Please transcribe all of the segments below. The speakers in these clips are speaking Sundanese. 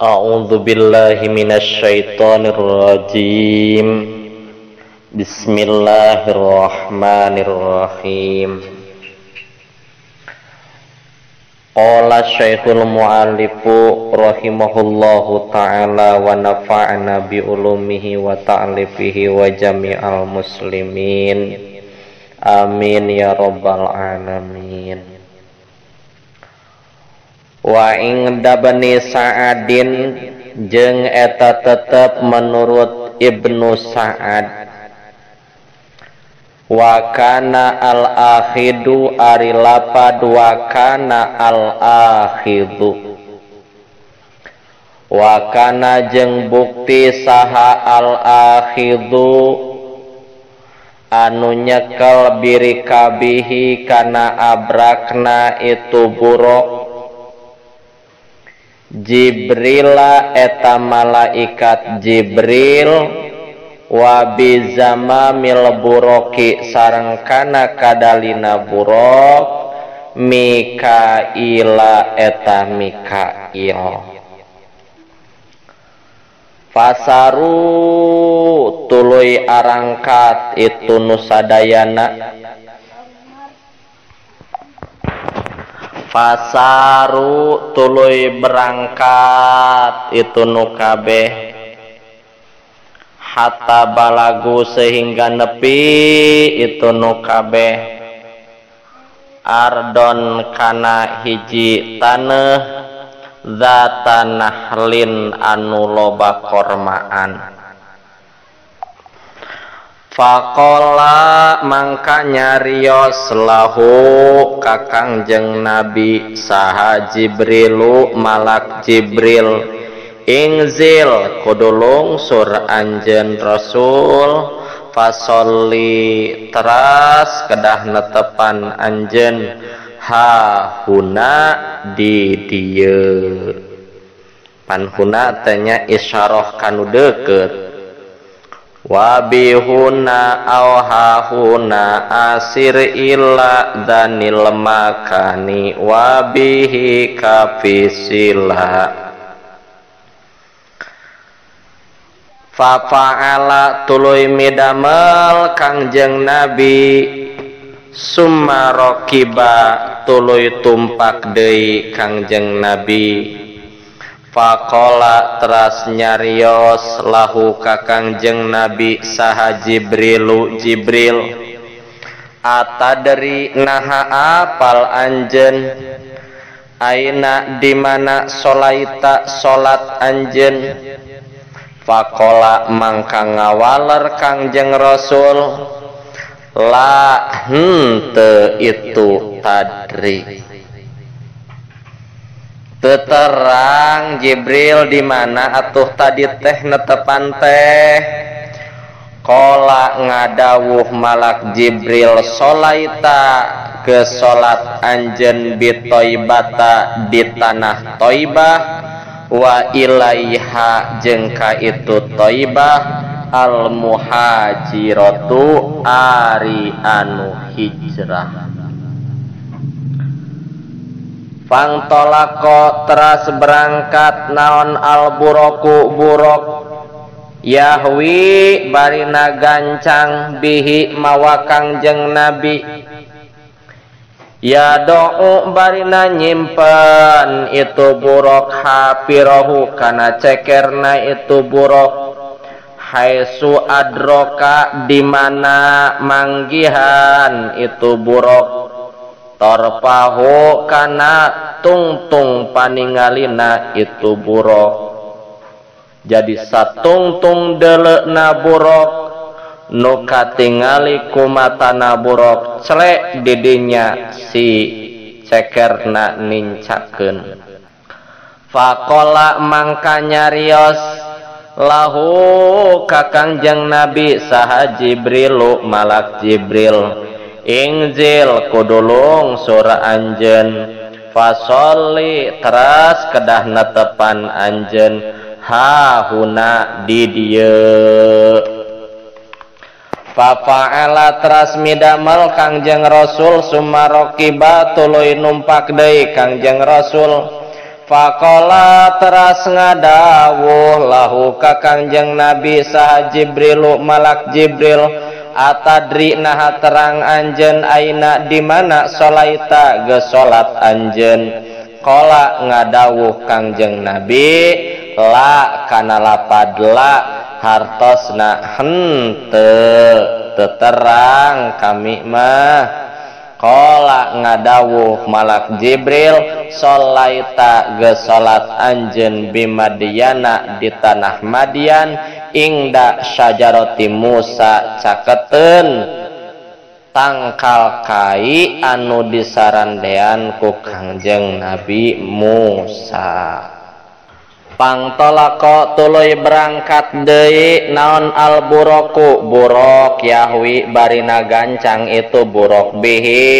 A'udzu billahi minasyaitonir rajim. Bismillahirrahmanirrahim. Qala Syekhul Mu'allifu rahimahullahu ta'ala wa nafa'na bi ulumihi wa ta'lifihi wa jami'al muslimin. Amin ya rabbal alamin. Wa inda Bani Sa'adin jeung eta tetep menurut Ibnu Sa'ad. Wa kana al-akhidu ari lapad wa kana al-akhidu. Wa kana jeung bukti saha al-akhidu anu nyekel birikabihi kana abrakna itu buruk. Jibrila eta malaikat Jibril wa bizamamil buroki sareng kana kadalina burok Mikaila eta Mikail. Fasaru tuluy arangkat itu nusadayana. Fasaru tuluy berangkat itu nu kabeh hatta balagu sehingga nepi itu nu kabeh ardon kana hiji taneuh zata nahlin anu loba kormaan. Faqala mangka nyarios lahu ka Kangjeng Nabi saha Jibrilu malak Jibril, ingzil kudu lungsur anjeun Rasul fasolli teras kedah netepan anjeun ha huna di dieu. Pan huna teh nya isyarah kanu deukeut. Wabihuna auhahuna asir ila danil makani wabihi kafisila. Fafa'ala tuluy midamel Kangjeng Nabi summa raqiba tuluy tumpak deui Kangjeng Nabi. Faqala teras nyarios lahu ka Kangjeng Nabi saha Jibrilu Jibril, atadri naha apal anjeun aina di mana solaita salat anjeun. Faqala mangka ngawaler Kangjeng Rasul la henteu itu tadri. Teterang Jibril di mana atuh tadi teh netepan teh. Qala ngadawuh malak Jibril solaita ke salat anjeun bi Thaibata di tanah Thaibah wa ilaiha jeung ka itu Thaibah al muhajiratu ari anu hijrah. Fangtolako teras berangkat naon al buroku burok Yahwi barina gancang bihi mawa Kangjeng Nabi. Ya do'u barina nyimpen itu burok hapirohu kana cekerna itu burok haitsu adroka dimana manggihan itu burok torpahu kana tungtung paningalina itu burok. Jadi satungtung deleuna burok nu katingali kumatana burok celek didinya si cekerna nincakeun. Faqala mangka nyarios lahu ka Kangjeng Nabi saha Jibrilu malak Jibril, ingzil kudu lungsur anjeun fasolli teras kedah netepan anjeun ha huna di dieu. Fafa'ala teras midamel Kangjeng Rasul summa raqiba tuluy numpak deui Kangjeng Rasul Faqala teras ngadawuh lahu ka Kangjeng Nabi saha Jibrilu malak Jibril atadri naha terang anjeun aina di mana sholaita geus salat anjeun. Qala ngadawuh Kangjeng Nabi la kana lapad la hartosna henteu teu terang kami mah. Qala ngadawuh malak Jibril sholaita geus salat anjeun bimadyana di tanah Madyan ingda syajarati Musa caketeun tangkal kai anu disarandean ku Kangjeng Nabi Musa. Pangtolako tuluy berangkat deui naon al buroku burok yahwi barina gancang itu burok bihi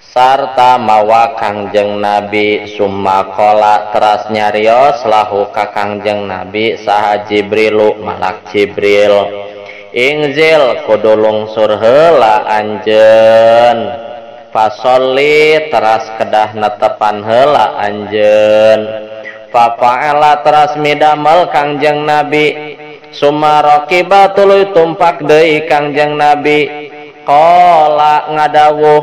sarta mawa Kangjeng Nabi. Summa qala teras nyarios lahu ka Kangjeng Nabi saha Jibrilu malak Jibril ingzil kudu lungsur heula anjeun fasolli teras kedah netepan heula anjeun. Fa'ala teras midamel Kangjeng Nabi. Summa raqiba tuluy tumpak deui Kangjeng Nabi. Qala ngadawuh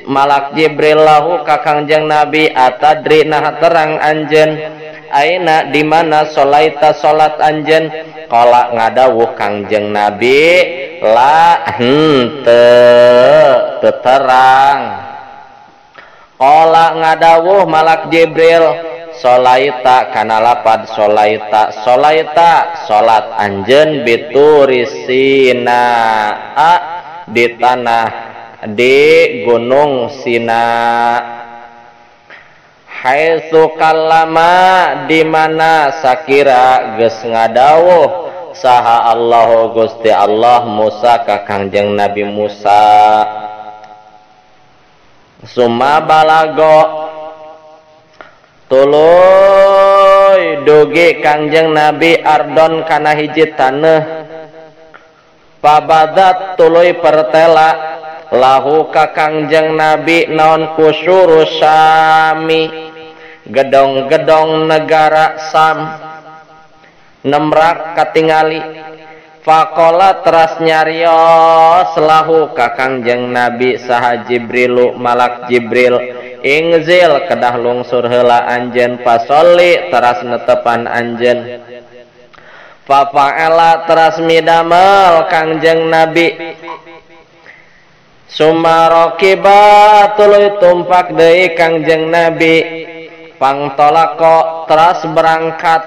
malak Jibril lahu ka Kangjeng Nabi atadri nah terang anjeun aina di mana sholaita salat anjeun. Qala ngadawuh Kangjeng Nabi la henteu teu terang. Qala ngadawuh malak Jibril sholaita kana lapad sholaita sholaita salat anjeun bituri Sinaa di tanah di gunung Sina. Haitsu kallama di mana sakira geus ngadawuh saha Allahu Gusti Allah Musa ka Kangjeng Nabi Musa. Summa balago tuluy dugi Kangjeng Nabi ardon kana hiji taneuh. Pabadat tuluy pertela lahu ka Kangjeng Nabi naon kusuru Syami gedong-gedong negara Sam nemrak katingali. Faqala teras nyarios lahu ka Kangjeng Nabi saha Jibrilu malak Jibril ingzil kedah lungsur heula anjeun fasolli teras netepan anjeun. Fa'ala teras midamel Kangjeng Nabi. Summa raqiba tuluy tumpak deui Kangjeng Nabi. Pangtolako teras berangkat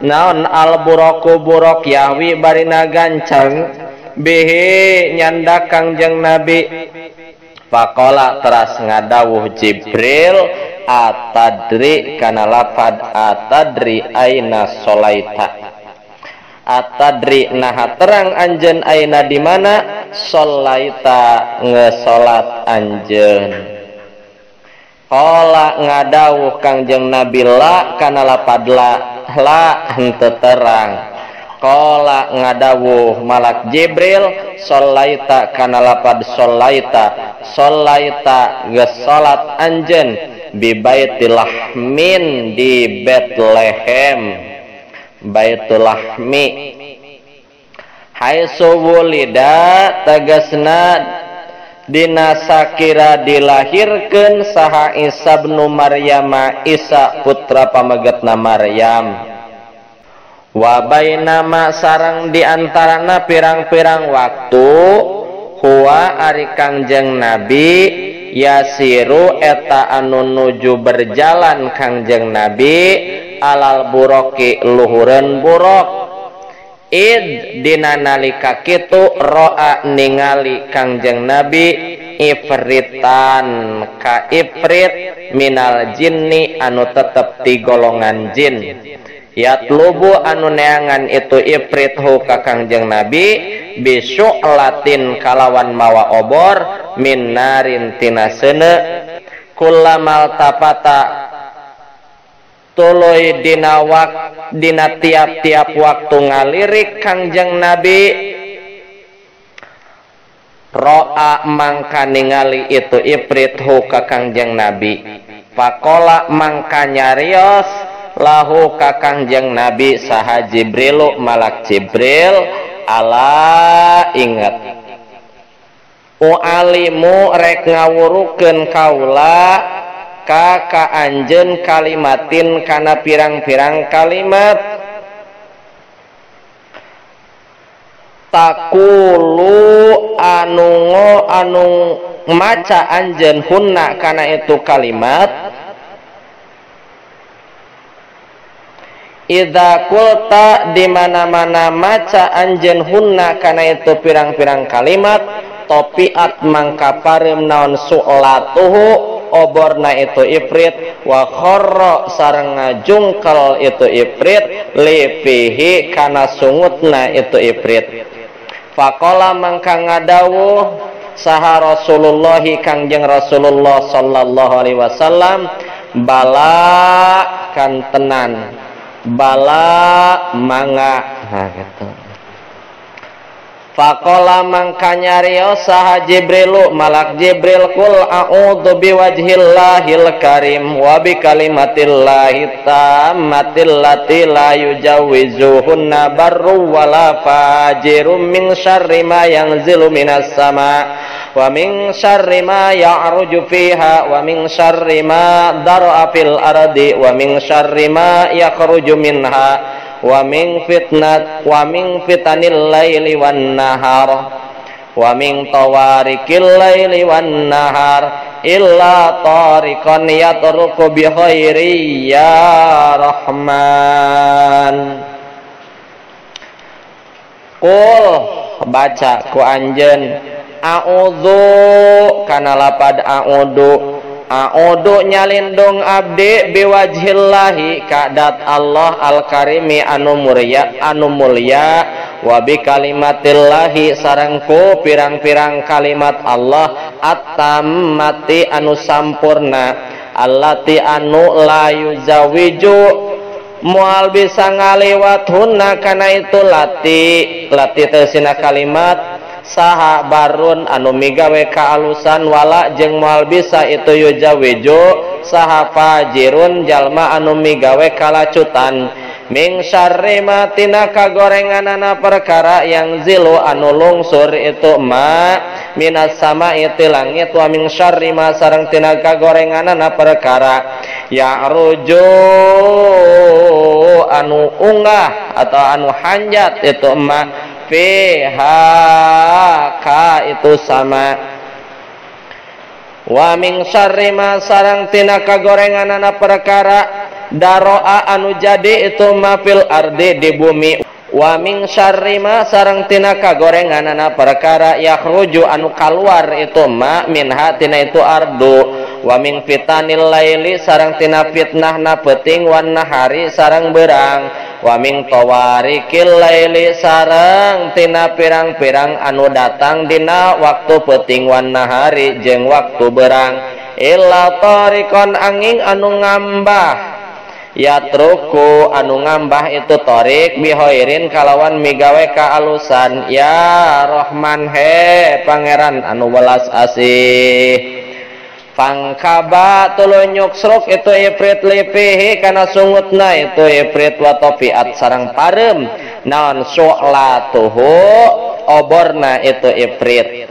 naon al buroku burok yahwi barina gancang bihi nyandak Kangjeng Nabi. Faqala teras ngadawuh Jibril atadri kana lapad atadri aina sholaita atadri naha terang anjeun aina di mana sholaita ngesolat anjeun. Qala ngadawuh Kangjeng Nabi la kana lapad la la henteu terang. Qala ngadawuh malak Jibril sholaita kana lapad sholaita sholaita geus salat anjeun bi Baitlahmin di Bethlehem Baitulahmi haitsu wulida tegasna dina sakira dilahirkeun saha Isa bin Maryam Isa putra pamegetna Maryam. Wa bainama sareng di antarana pirang-pirang waktu huwa ari Kangjeng Nabi yasiru eta anu nuju berjalan Kangjeng Nabi alal buroki luhureun burok. Id dina nalika kitu roa ningali Kangjeng Nabi ifritan ka ifrit minal jinni anu tetep ti golongan jin. Yatlubu anu neangan itu ifrit hu ka Kangjeng Nabi bisyu'latin kalawan mawa obor min narin tina seuneu. Kullamal tapata tuluy dina dina tiap-tiap waktu ngalirik Kangjeng Nabi roa mangka ningali itu ifrit hu ka Kangjeng Nabi. Faqala mangka nyarios lahu ka Kangjeng Nabi saha Jibrilu malak Jibril ala inget ualimu rek ngawurukeun kaula ka ka anjeun kalimatin kana pirang-pirang kalimat takulu anu anu maca anjeun hunna kana itu kalimat idza qulta di mana-mana maca anjeun hunna kana itu pirang-pirang kalimat topiat mangka pareum naon su'latuhu oborna itu ifrit wa kharra sareng ngajungkel itu ifrit lifihi kana sungutna itu ifrit. Faqala mangka ngadawuh saha Rasulullah Kangjeng Rasulullah sallallahu alaihi wasallam bala kantenan bala mangga. Nah gitu. Faqala mangka nyarios saha Jibrilu malak Jibril kul a'udzu biwajhillahil karim wa bi kalimatillahi tammatil lati la yujawizuhunna barru wala fajirum min syarri ma yanzilu minas sama wa min syarri ma ya'ruju fiha wa min syarri ma dara'a fil ardi wa min syarri ma yakhruju minha wa min fitnat wa min fitanil laili wan nahar wa min tawarikil laili wan nahar illa tariqan yatruku bi khairi ya rahman. Qul baca ku anjeun a'udzu kana lapad a'udzu a'udzu nyalindung abdi biwajhillahi kadat Allah al-karimi anu mulia anu mulia wa bi kalimatillahi sareng ku pirang-pirang kalimat Allah at-tammati anu sampurna allati anu la yuzawiju moal bisa ngaliwat hunna kana itu lati lati teh sina kalimat saha barun anu migawe kaalusan wala jeung moal bisa itu yujawijo saha fajirun jalma anu migawe kalacutan min syarri ma tina kagorenganana perkara yang zilu anu lungsur itu ma minas sama'i ti langit wa min syarri ma sareng tina kagorenganana perkara ya'ruju anu unggah atau anu hanjat itu ma fiha ka itu sama wa min syarri ma sareng tina kagorenganana perkara daroa anu jadi itu ma fil ardi di bumi wa min syarri ma sareng tina kagorenganana perkara yakhruju anu kaluar itu ma minha tina itu ardu wa min fitanil laili sareng tina fitnahna peuting wan nahari sareng beurang wa min tawarikil laili sareng tina pirang-pirang anu datang dina waktu peuting wan nahari jeung waktu berang illa tariqan angin anu ngambah yatruku anu ngambah itu torik bihoirin kalawan migawe kaalusan ya Rahman he pangeran anu welas asih. Fangkaba tuluy nyuksruk itu ifrit lipihi kana sungutna itu ifrit wa tofiat sareng pareum naon su'latuhu oborna itu ifrit.